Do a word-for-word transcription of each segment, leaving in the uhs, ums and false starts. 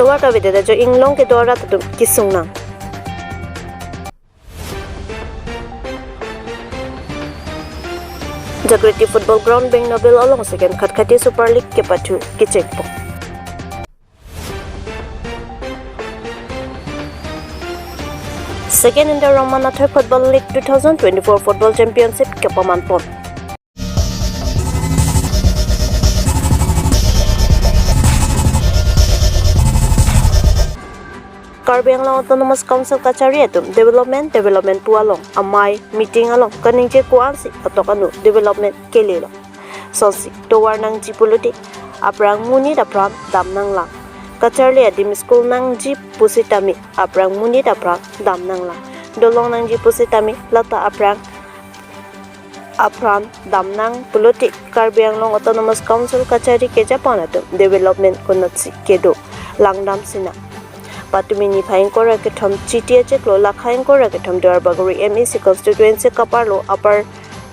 Tovar kavedet ajok inglong kedo arat atum kesung nang. Jagriti Football Ground Bengnabil along second Khatkhati Super League kepathu kechengpon. Second India Raman Athoi Football League two thousand twenty-four Football Championship kepamanpon. Karbi Anglong Autonomous Council kachari atum development, development pu along amei meeting along kaningje ko-ansi atok anu development kelelo. Sonsi tovar nangji pulote aphrang monit apran dam nanglang. Kacharli adim school nangji pusitame aphrang monit apran dam nanglang. Dolong nangji pusitame lata aphrang apran dam nang pulote Karbi Anglong Autonomous Council kachari kejapon atum development konatsi kedo langdam sinang. Patumi niphai ingkoi ra kethom Chiti achiklo lakha ingkoi ra kethom Duarbagori M A C constituency kaparlo Upper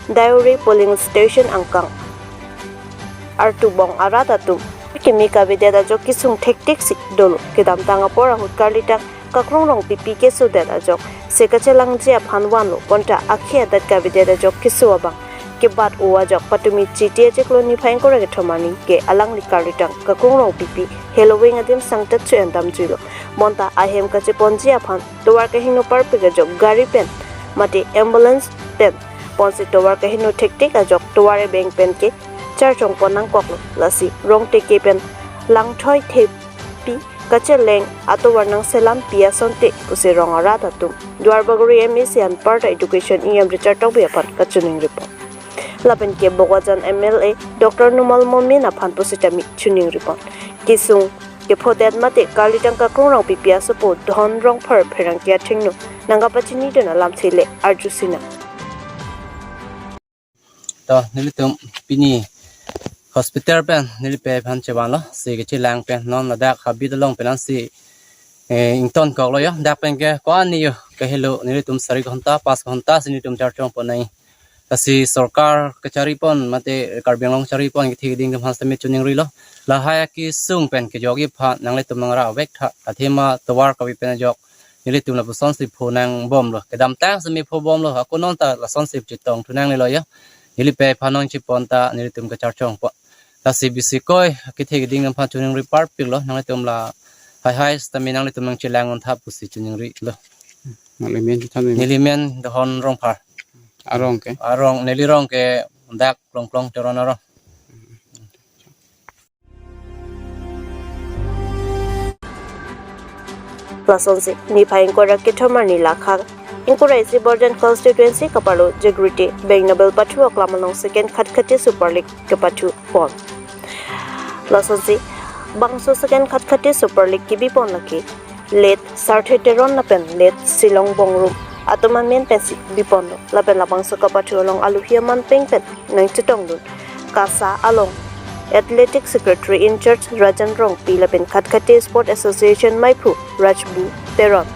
Deuri polling station angkang artubong arat atum kimi kavedet ajok kesung thektheksi dolo. Kedamtang apor ahut karlitang Kakrong Rongpipi kesodet ajok se kachelangji aphan vanlo, bonta akhei adet kavedet ajok keso abang kebat o ajok patumi Chiti achiklo niphai ingkoi ra kethom arni ke alangli karlitang Kakrong Rongpipi heloving adim sangtet su-en damjuilo. Bonta ahem kacheponji aphan tovar kahingno parpik ajok gari pen mate ambulance pen ponsi tovar kahingno thekthek ajok tovar ebeng pen ke charchongpon nangkoklo. Lasi rong teke pen langthoi thepi kacheleng atovar nangselampi asonte pusi rong arat atum Duarbagori M A C anparta Education E M Richard Tokbi aphan kachiningripon. Lapen ke Bokajan M L A Doctor Numal Momin aphan pusitame chiningripon. Kesung kephodet mate karlitang Kakrong Rongpipi asopo Dhon Rongphar pherangke athengno nangkapachinidun alamthe le arju sinang. To nelitum pini hospital pen neli pei aphan chevanlo, se kachelang pen non ladak habit along pen ansi eh, ingtonkoklo yo, dak pen ke ko-an ni yo, kahelo nelitum sari ghonta, pas ghonta si nelitum charchongpon nai. Lasi sorkar kacharipon mate Karbi Anglong charipon kethe keding atum aphan sitame chiningrilo. Lahai akesung pen kejokji aphan nanglitum nangra vek tha, athema tovar kave pen ajok nelitum lapusonsi pho nangbomlo. Kedamtang sitame phobomlo, ako non ta lasonsi chetongthu nangnelo yo. Neli pei aphan nangchepon ta nelitum kacharchongpon. Lasi bisi koi kethe keding atum aphan chiningri parpiklo, nanglitum lahai hai sitame nanglitum nangchelang un tha pusi chiningrilo. Nangli men chethan nangli? Neli men Dhon Rongphar. Arong ke? Arong, neli rong ke dak Klongklong Teron arong. Lasonsi niphai ingkoi ra kethom arni lakha ingkoi ra isi Borjan constituency kaparlo Jagriti Bengnabil pathu aklam along second Khatkhati Super League kepathu pon. Lasonsi bangso second Khatkhati Super League kebipon lake Late Sarthe Teron lapen Late Silong Bongrung atum amen pensi biponlo. Lapen labangso kapathu along aluhi aman peng pen nangchetongdun KASA along Athletic Secretary in Charge Rajan Rongpi lapen Khatkhati Sport Association maiphu Rajbu Teron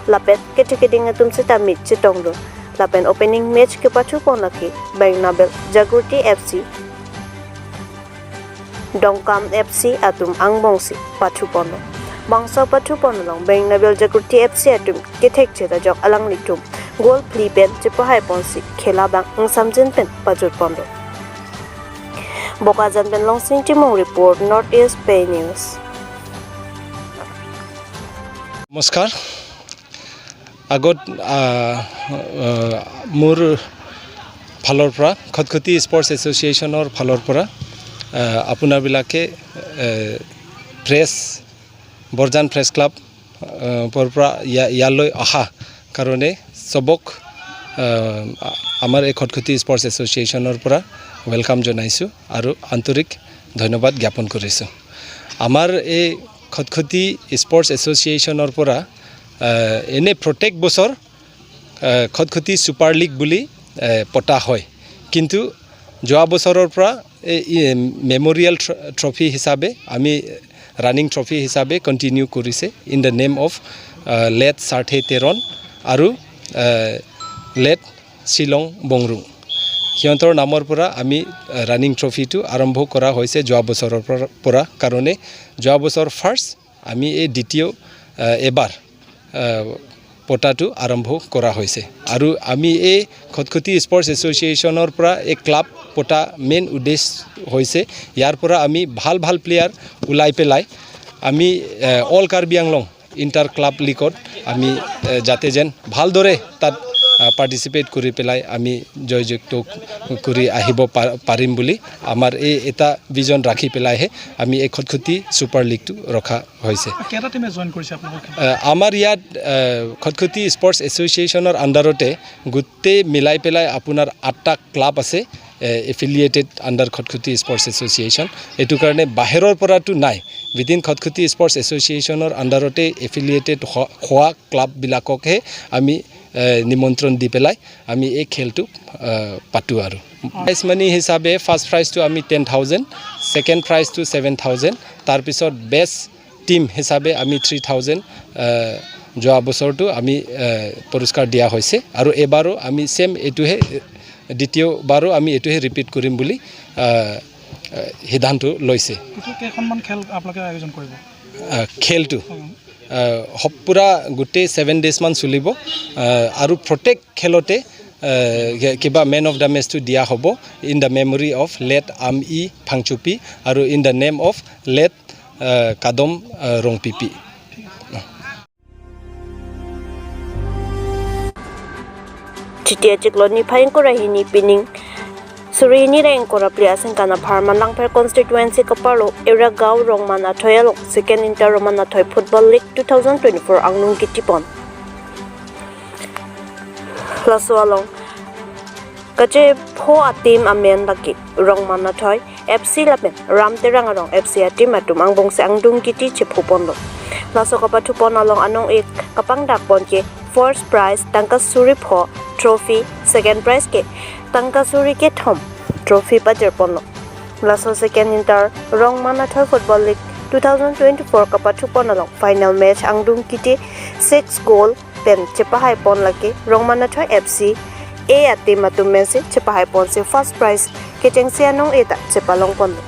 lapen kethe keding atum sitame chetongdun. Lapen opening match kepathupon lake Bengnabil Jagriti F C, Dongkam F C atum angbongsi pathuponlo. Bangso pathupon along Bengnabil Jagriti F C atum kethekchet ajok alanglitum goal phli pen chepahaiponsi khela abang ingsamjin pen pajutponlo. Bokajan pen Longsing Timung report, North East Pei News. নমস্কাৰ। আগত আহ, আহ, মোৰ ফালৰ পৰা, খটখটি স্পৰ্টছ এছ'চিয়েশ্যনৰ ফালৰ পৰা আহ, আপোনাবিলাকে আহ, প্ৰেছ, Borjan press club, আহ, ৰ পৰা ইয়া- ইয়ালৈ অহা কাৰণে চবক, আহ, আ- আমাৰ এই খটখটি স্পৰ্টছ এছ'চিয়েশ্যনৰ পৰা ৱেলকাম জনাইছোঁ আৰু আন্তৰিক ধন্যবাদ জ্ঞাপন কৰিছোঁ। আমাৰ এই খটখটি স্পৰ্টছ এছ'চিয়েশ্যনৰ পৰা, আহ, এনে প্ৰত্যেক বছৰ, আহ, খটখটি ছুপাৰ লীগ বুলি, আহ, পতা হয়, কিন্তু যোৱা বছৰৰ পৰা এই, এই মেমৰিয়েল ট্ৰ- ট্ৰফি হিচাপে আমি ৰানিং ট্ৰফি হিচাপে কণ্টিনিউ কৰিছে in the name of, আহ, লেট চাৰ্থে তেৰণ আৰু, আহ, লেট শ্বিলং বংৰুং। সিহঁতৰ নামৰ পৰা আমি, আহ, ৰানিং ট্ৰফিটো আৰম্ভ কৰা হৈছে যোৱা বছৰৰ পৰা, পৰা কাৰণে যোৱা বছৰ ফাৰ্ষ্ট আমি এই দ্বিতীয়, আহ, এবাৰ, আহ, পতাটো আৰম্ভ কৰা হৈছে। আৰু আমি এই খটখটি স্পৰ্টছ এছ'চিয়েশ্যনৰ পৰা এই ক্লাব পতা মেইন উদ্দেশ্য হৈছে ইয়াৰ পৰা আমি ভাল ভাল প্লেয়াৰ ওলাই পেলাই আমি, আহ, অল কাৰ্বি আংলং ইণ্টাৰ ক্লাব লীগত আমি, আহ, যাতে যেন ভালদৰে তাত, আহ, পাৰ্টিচিপেট কৰি পেলাই আমি জয়যুক্ত কৰি আহিব পা-, পাৰিম বুলি আমাৰ এই এটা ভিজন ৰাখি পেলাইহে আমি এই খটখটি ছুপাৰ লীগটো ৰখা হৈছে। কেইটা টিমে জইন কৰিছে আপোনালোকৰ খেল? আহ, আমাৰ ইয়াত, আহ, খটখটি স্পৰ্টছ এছ'চিয়েশ্যনৰ আণ্ডাৰতে গোটেই মিলাই পেলাই আপোনাৰ আঠটা ক্লাব আছে, আহ, এফিলিয়েটেড আণ্ডাৰ খটখটি স্পৰ্টছ এছ'চিয়েশ্যন। এইটো কাৰণে বাহিৰৰ পৰাতো নাই, উইডিন খটখটি স্পৰ্টছ এছ'চিয়েশ্যনৰ আণ্ডাৰতে এফিলিয়েটেড হ-, হোৱা ক্লাববিলাককহে আমি, আহ, নিমন্ত্ৰণ দি পেলাই আমি এই খেলটো, আহ, পাতোঁ আৰু। প্ৰাইজ মানি হিচাপে ফাৰ্ষ্ট প্ৰাইজটো আমি টেন থাউজেণ্ড, ছেকেণ্ড প্ৰাইজটো ছেভেন থাউজেণ্ড, তাৰপিছত বেষ্ট টিম হিচাপে আমি থ্ৰী থাউজেণ্ড, আহ, যোৱা বছৰটো আমি, আহ, পুৰস্কাৰ দিয়া হৈছে আৰু এইবাৰো আমি ছেম এইটোহে, দ্বিতীয়বাৰো আমি এইটোহে ৰিপিট কৰিম বুলি, আহ, আহ, সিদ্ধান্ত লৈছে। এইটো কেইখনমান খেল আপোনালোকে আয়োজন কৰিব? আহ, খেলটো, উম। আহ, সব-, পূৰা গোটেই ছেভেন ডেইজমান চলিব, আহ, আৰু প্ৰত্যেক খেলতে, আহ, কি-, কিবা মেন অফ দ্য মেচটো দিয়া হ'ব, in the memory of late আম ই ফাংচুপি আৰু in the name of late, আহ, কাদম, আহ, Rongpipi. Chitia chiklo niphai ingkoi ra hini pining suri hini ra ingkoi ra phli asengkan apharman Langpher constituency kaparlo Area Gaon Rongmanathoi along Second Inter Rongmanathoi Football League two thousand twenty-four angdeng kitipon. Laso along kachepho a-team amen lake Rongmanathoi F C lapen Ram Terang arong F C a-team atum angbongsi angdeng kiti chephoponlo. Laso kapathupon along anong-e kapangdakpon ke first prize tangka suri pho trophy, second prize ke tangka suri kethom trophy pajirponlo. Laso Second Inter Rongmanathoi Football League two thousand twenty-four kapathupon along final match angdeng kiti six goal pen chepahaipon lake Rongmanathoi F C A a-team atum mensi chepahaiponsi first prize kechengsi anong-e ta chepalongponlo.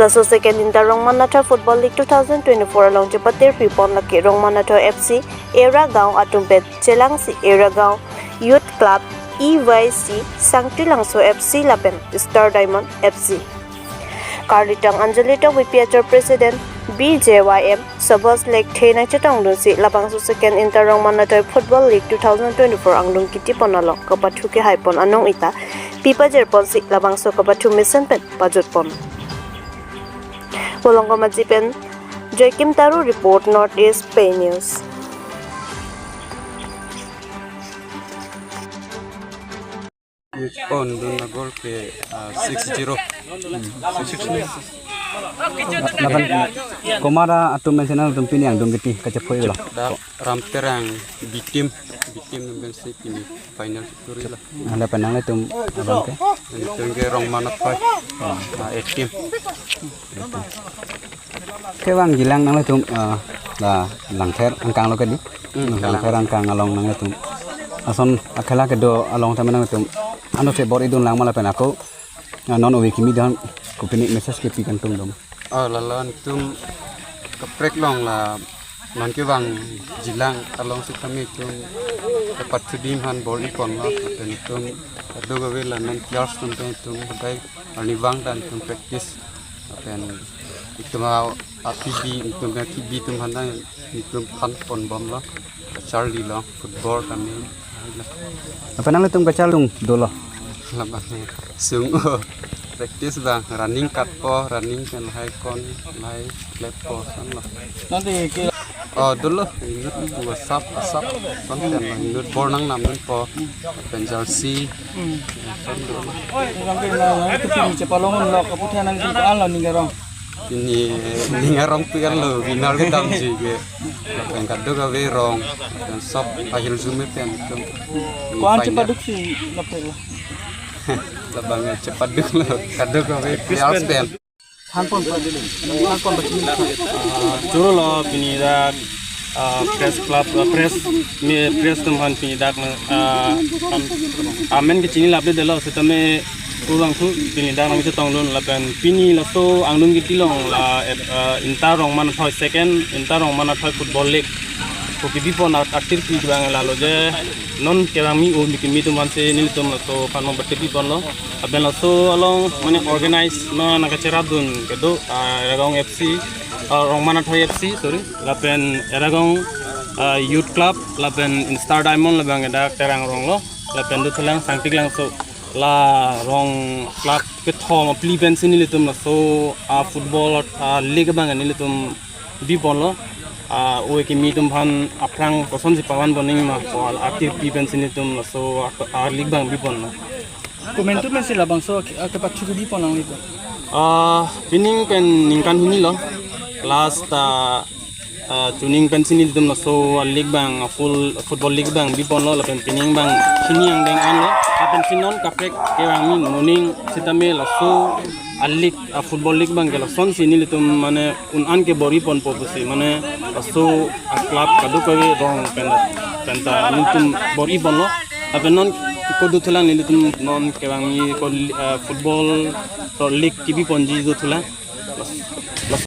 Laso Second Inter Rongmanathoi Football League two thousand twenty-four along chepatirpipon lake Rongmanathoi F C Area Gaon atum pen chelangsi Area Gaon Youth Club E Y C Sangti Langso F C lapen Star Diamond F C. Karlitang Anjali Tokbipi achor President B J Y M Subhas Lekthe nangchetongdunsi labangso Second Inter Rongmanathoi Football League two thousand twenty-four angdeng kitipon along kapathu kehaipon anong-e ta pipajirponsi labangso kapathu mesen pen pajutpon. Bolongkom Aji pen Joykim Taro report, North East Pei News. Pon dun agol ke, ah, six zero. Six zero. Lapen komat atum mensi nangtum pini angdeng kiti kachephoi lo? Dak Ram Terang B team, B team mensi pini final victory lo. Lapen nanglitum abang ke? Nelitum ke Rongmanathoi, ah, A team. Kevangji lang nanglitum, ah, la Langpher angkang lo kedi. Hmm, Langpher angkang along nanglitum ason akhela kedo along tame nanglitum ano se bor-idun lang ma lapen ako, ah, non ove kimi dun kopine message kepi kangtung dom? Oh, la la nelitum kaprek along la non kevangji lang along sitame nelitum kapathudun aphan bor-iponlo, lapen nelitum kadokave la non players atum pen nelitum hodai arnivang ta nelitum practice. Lapen nelitum a, a P B, nelitum a P B atum aphan ta nelitum phan ponbomlo. Kacharlilo, football tame. Lapen nanglitum kacharli dolo? Labang sung-o. Practice abang, running katpo, running pen lahai kon, lahai kleppo, ason lo. Nanti ke- Oh, dolo, inut pu asap, asap, ason pen lo, inut bor nangnamdunpo, pen jersey, ason dolo. Bang ke na, na, itu pini chepalong lo, kaputhak nangtum ko-an lo ning arong? Pini ning arong pen lo, winner kedamji ke. Lapen kadokave arong, lapen sop ahirjume pen atum. Ko-an chepaduksi lapen lo? Labang chepaduk lo, kadokave players pen. Thanpon, thanpon ba. Ah, choro lo pini dak, ah, press club, ah, press, mi press atum aphan pini dak, ah, am-, amen kechini laple dolo, setame Kurang tu pini dang nang chetongdun lapen pini laso angdung kiti along la, eh, Inter Rongmanathoi second, Inter Rongmanathoi Football League ko kebipon at-, atirpi abang lalo je non kerami o mi kimi atum aphansi nelitum laso aphan mo bete piponlo. Lapen laso along mane organize ma nangkacherapdun kedo, ah, Ragong F C, ah, Rongmanathoi F C, sorry, lapen Ragong, ah, Youth Club, lapen Star Diamond labang dak Terang Ronglo, lapen dothulang Sangtik Langso, la rong club kethom phli pensi nelitum laso, ah, football, ah, league abang nelitum biponlo. Ah, o kimi atum aphan aphrang kosonsi pavan boning ma ko atirpi pensi nelitum laso, ah, ah, league abang biponlo. Komantu pensi labangso, ah, kepathu kebipon nanglipo? Ah, pining pen ningkan hini lo. Last, ah, ah, chuning pensi nelitum laso, ah, league abang, ah, full football league abang biponlo lapen pining abang hini angdeng anlo. Lapen si non kaprek kevangmi moning sitame laso, ah, league, ah, football league abang ke lasonsi nelitum mane un-an ke bor-iponpo pusi mane laso, ah, club kadokave rong pen, penta nelitum bor-iponlo. Lapen non ko dothulang nelitum non kevangmi ko, ah, football ro league kebiponji dothulang.